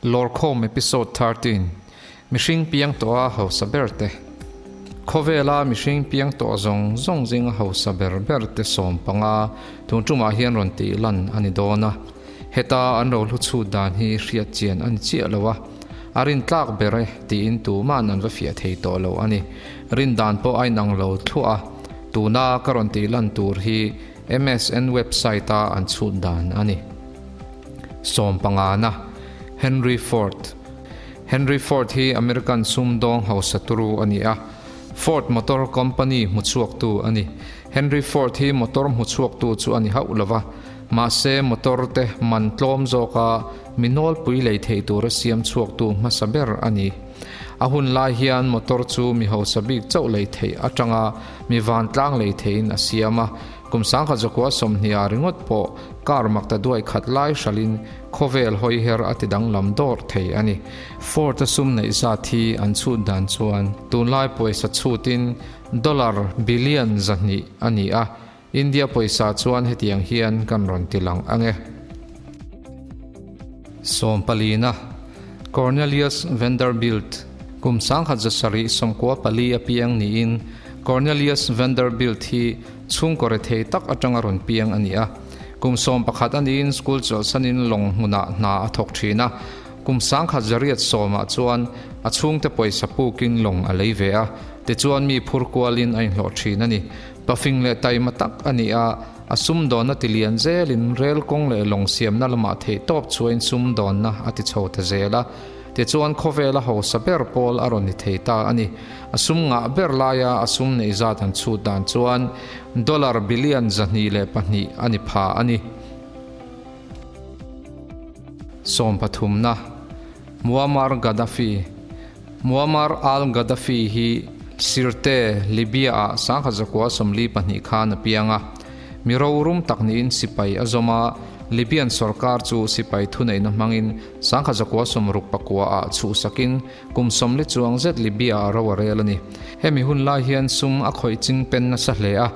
Lawrkhawm Episode 13, Mihring piang tawha hausa ber te. Khawvela mihring piang tawh zawng zawng zinga hausa ber ber te 15 tun tumah hian rawn tih lan a ni dawn a. Heta an rohlu chhut dan hi hriat chian a ni chiah lo a, a rin tlak ber e tiin tuman an va fiah thei tawh lo a ni. Rin dan pawh a inang lo thluah a, tuna ka rawn tih lan tur hi MSN website a an chhut dan a ni. Sawmpangana, Henry Ford. Henry Ford hi American sumdawng hausa turu a ni a, Ford Motor Company hmuchhuaktu a ni. Henry Ford hi motor hmuchhuaktu chu a ni hauh lo va, mahse motor te man tlawm zawka mi nawlpui lei thei tura siam chhuaktu hmasa ber a ni. A hun lai hian motor chu mi hausa bik chauh lei theih atanga mi vantlang lei theiin a siam a, Kum 1920 ringawt pawh kar mak ta duai khat lai hralhin khawvel hawiher a ti danglam dawr thei a ni. Ford-a sum neih zat hi an chhut dan chuan tunlai pawisa chhutin dollar billion 200 a ni a, India pawisa chuan hetiang hian kan rawn ti lang ang e. Sawmpalina, Cornelius Vanderbilt, kum 1794 a piang niin Cornelius Vanderbilt hi Chhungkaw rethei tak atanga rawn piang a ni a. Kum 11 a niin school chawlhsanin lawng hmunah hna a thawk thin a. Kum 1910 chuan a chhungte pawisa pukin lawng a lei ve a, tichuan mi phur kualin a inhlawh thin a ni. Pafing leh taima tak a ni a, a sumdawnna ti lian zelin rel kawng leh lawng siamna lamah theihtawp chhuain sumdawnna a ti chho ta zel a. Tichuan khawvela hausa ber pawl a rawn ni thei ta a ni. A sum ngah ber laia a sum neih zat an chhut dan chuan dollar billion 202 a ni pha a ni. Sawmpathumna, Muammar Gaddafi Muammar al-Gaddafi hi Sirte, Libya-ah 1942 khan a piang a. Mi rorum tak niin sipai a zawm a, Libyan sorkar chu sipai thuneihna hmangin 1969 ah chhuhsakin kum 40 chuang zet Libya ah ro a rel a ni. Hemi hun lai hian sum a khawih ching pen nasa hle a,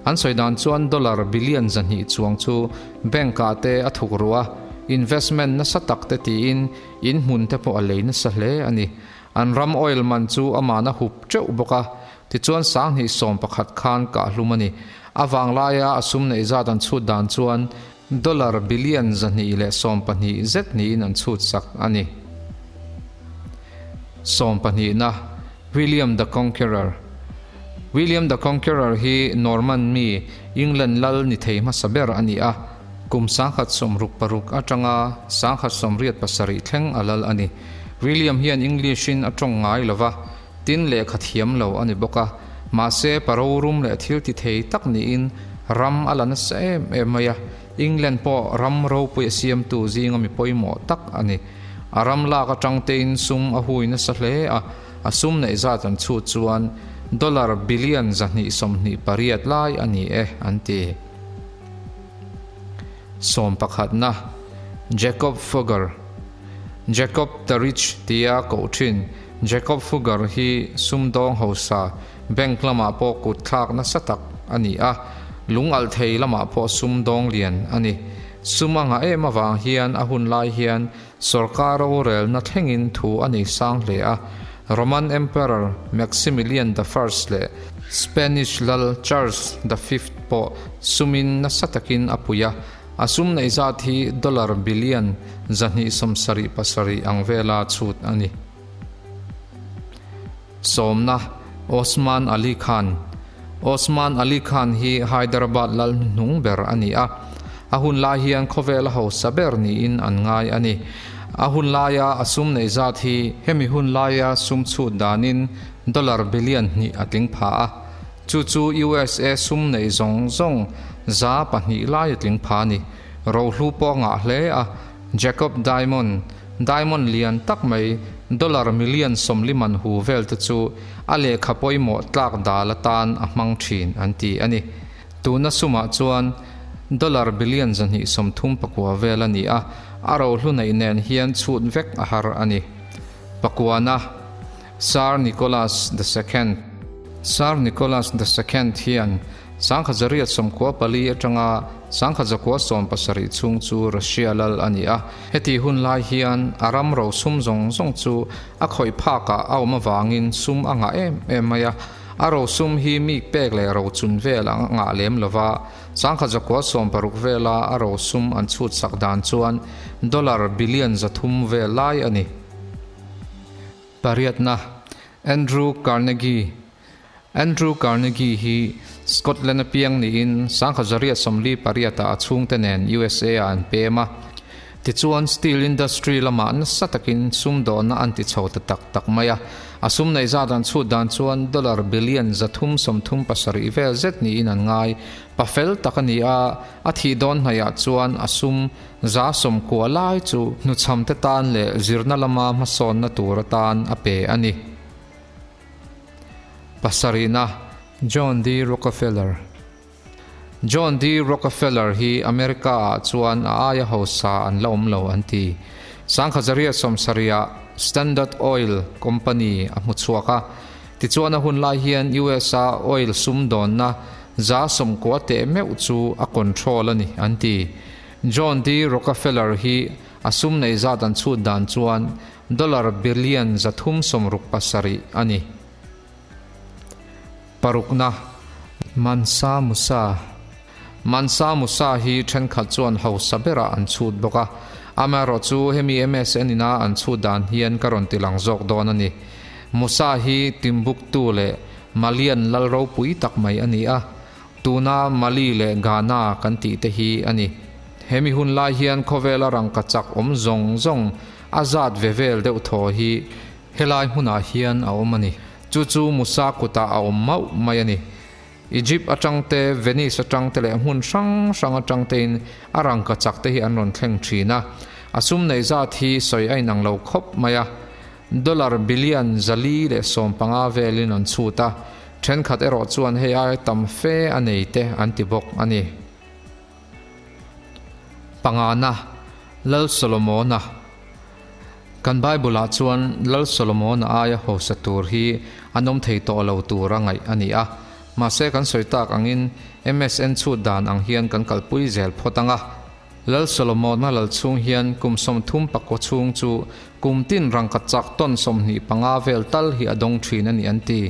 an sawi dan chuan dollar billion 200 chuang chu bank ah te a thuk ruh a, investment nasa tak te tiin in hmun te pawh a lei nasa hle a ni. An ram oil man chu aman a hup teuh bawk a, tichuan 2011 khan kah hlum a ni. A vanglaia a sum neih zat an chhut dan chuan dollar billion 212 zet niin an chhut sak a ni. 12na, William the Conqueror William the Conqueror hi Norman mi, England lal ni thei hmasa ber a ni a, kum 1066 atanga 1087 thleng a lal a ni. William hian English-in a tawng ngai lo va, tin lehkha thiam lo a ni bawk a, mahse paro rum leh thil ti thei tak niin ram a la nasa em em mai a, England pawh ram ropui a siamtu zinga mi pawimawh tak a ni. A ram lak atang tein sum a hui nasa hle a, a sum neih zat an chhut chuan dollar billion 228 lai a ni e, an ti. Sawmpakhatna, Jacob Fugger Jacob the Rich tia koh thin Jacob Fugger hi sumdawng hausa bank lamah pawh kut thlak nasa tak a ni a, lung alh thei lamah pawh sumdawng lian a ni. Sum a ngah em avang hian a hun lai hian sorkar rorelna thlengin thu a nei sang hle a. Roman Emperor Maximilian the First leh Spanish lal Charles the Fifth pawh sumin nasa takin a pui a, a sum neih zat hi dollar billion 277 ang vela chhut a ni. Sawmna, Osman Ali Khan Osman Ali Khan hi Hyderabad lal hnuhnung ber a ni a, a hun lai hian khawvel a hausa ber niin an ngai a ni. A hun laia a sum neih zat hi hemi hun laia sum chhut danin dollar billion 2 a tling pha a, chu chu USA sum neih zawng zawng 2% lai a tling pha a ni. Rohlu pawh a ngah hle a, Jacob Diamond, Diamond lian tak mai dollar million 40 man hu vel te chu a lehkha pawimawh tlak dal atan a hmang thin an ti a ni. Tuna sumah chuan dollar billion 239 vel a ni a, a rohlu neih nen hian chhut vek a har a ni. Pakuana, Tsar Nicholas the Second Tsar Nicholas the Second hian. 1894 atanga 1917 chhung chu Russia lal a ni a. Heti hun lai hian a ram ro sum zawng zawng chu a khawih phakah a awm avangin sum a ngah em em mai a. A ro sum hi mi pek leh ro chun vel a ngah lem lo va, 1916 vela a ro sum an chhut sak dan chuan dollar billion 300 vel lai a ni. Pariatna, Andrew Carnegie Andrew Carnegie hi Scotland-a piang niin 1848-ah a chhungte nen USA-ah an pem a. Tichuan, steel industry lamah nasa takin sumdawhna an ti chho ta tak tak mai a. A sum neih zat an chhut dan chuan dollar billion 337 vel zet niin an ngai. Pa fel tak a ni a, a thih dawn hnaihah chuan a sum 90 lai chu hnuchhamte tan leh zirna lama hmasawnna tur atan a pe a ni. Pasarihna, John D. Rockefeller John D. Rockefeller hi America-ah chuan a aia hausa an la awm lo an ti. 1970-ah Standard Oil Company a hmu chhuak a. Tichuan a hun lai hian US-a oil sumdawnna 90 teh meuh chu a control a ni an ti. John D. Rockefeller hi a sum neih zat an chhut dan chuan Dollar billion 367 a ni. Parukna, Mansa Musa Mansa Musa hi thenkhat chuan hausa berah an chhut bawk a, amaherawhchu hemi MSN ina an chhut dan hian ka rawn ti lang zawk dawn a ni. Musa hi Timbuktu leh Malian lal ropui tak mai a ni a, tuna Mali leh Ghana kan tih te hi a ni. Hemi hun lai hian khawvela rangka chak awm zawng zawng A zat ve vel deuh thaw hi helai hmunah hian a awm a ni. Chu chu Musa kutah a awm mauh mai a ni. Egypt atang te, Venice atang te leh hmun hrang hrang atang tein a rangka chak te hi an rawn thleng thin a. A sum neih zat hi sawi a inang lo khawp mai a. Dollar billion 415 velin an chhut a, thenkhat erawh chuan hei ai tam fe a nei te an ti bawk a ni. Pangana, Lal Solomona Kan Bible-ah chuan Lal Solomona aia hausa tur hi an awm thei tawh lo tura ngaih a ni a. Mahse kan sawi tak angin MSN chhut dan ang hian kan kalpui zel phawt ang a. Lal Solomona lal chhung hian kum 34 chhung chu kum tin rangka chak tawn 25 vel tal hi a dawng thin a ni an ti.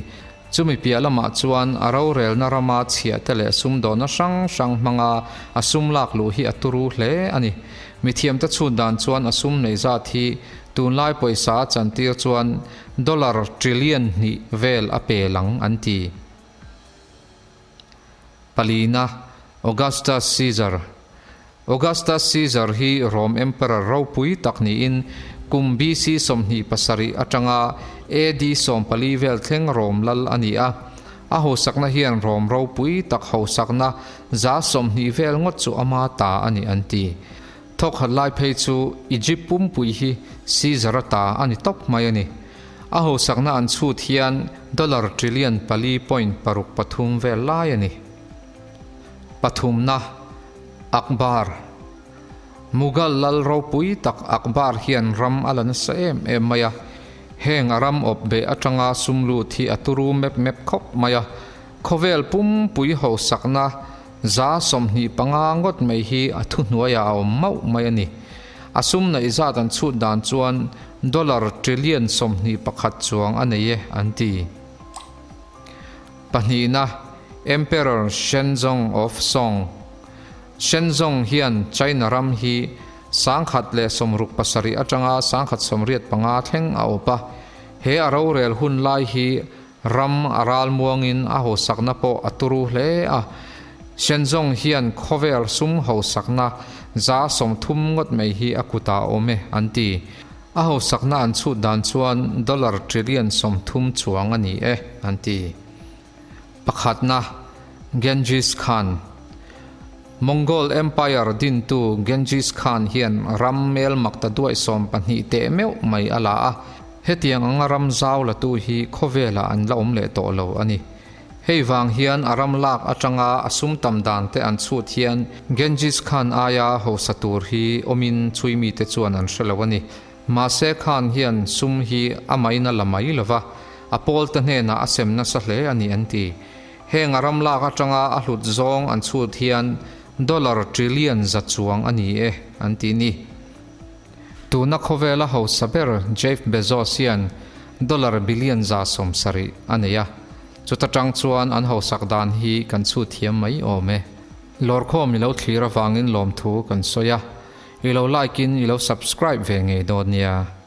Chumi piah lamah chuan a rorelna rama chhiahte leh sumdawhna hrang hrang hmanga a sum lak luh hi a turu hle a ni. Mithiamte chhut dan chuan a sum nei zat hi tunlai pawisa a chantir chuan dollar trillion hnih vel a pe lang an ti. Palina, Augustus Caesar Augustus Caesar hi Rome Emperor ropui tak niin kum BC 27 atanga AD 14 vel thleng Rome lal a ni a. A hosakna hian Rome ropui tak hosakna 20 vel ngawt chu ama ta a ni an ti. Thawkhat lai phei chu Egypt pumpui hi Caesar a ta a ni tawp mai a ni. A hosakna an chhut hian dollar trillion pali point paruk pathum vel lai a ni. Pathumna, Akbar Mughal lal ropui tak Akbar hian ram a la nasa em em mai a. Heng a ram awp beh atanga sum lut hi a turu mep mep khawp mai a. Khawvel pumpui hosakna 25 ngawt mai hi a thuhnuaiah a awm mauh mai a ni. A sum neih zat an chhut dan chuan dollar trillion 21 chuang a nei e an ti. Pahnihna, Emperor Shenzong of Song Shenzong hian China ram hi 1067 atanga 1085 thleng a awp a. He a rorel hun lai hi ram a ral muangin a hosakna pawh a turu hle a. Shenzong hian khawvel sum hosakna 30 ngawt mai hi a kutah a awm e an ti. A hosakna an chhut dan chuan dollar trillion 30 chuang a ni e an ti. Pakhatna, Genghis Khan Mongol Empire dintu Genghis Khan hian ram mel makta duai 12 teh meuh mai a la a. Hetiang anga ram zau latu hi khawvelah an la awm leh tawh lo a ni. Hei vang hian a ram lak atanga a sum tam dan te an chhut hian Genghis Khan aia hausa tur hi awmin chhui mite chuan an hre lo a ni. Mahse Khan hian sum hi a maina la mai lova, a pawlte hnenah a sem nasa hle a ni an ti. Heng a ram lak atanga a hlut zawng an chhut hian dollar trillion za chuang a ni e, an ti ni. Tuna khawvela hausa ber Jeff Bezos hian dollar billion 170 a nei a, chuta tang chuan an hausak dan hi kan chhut thiam mai awm e. Lawrkhawm i lo thlir avangin lawmthu kan sawi a, i lo like in i lo subscribe ve ngei dawn nia.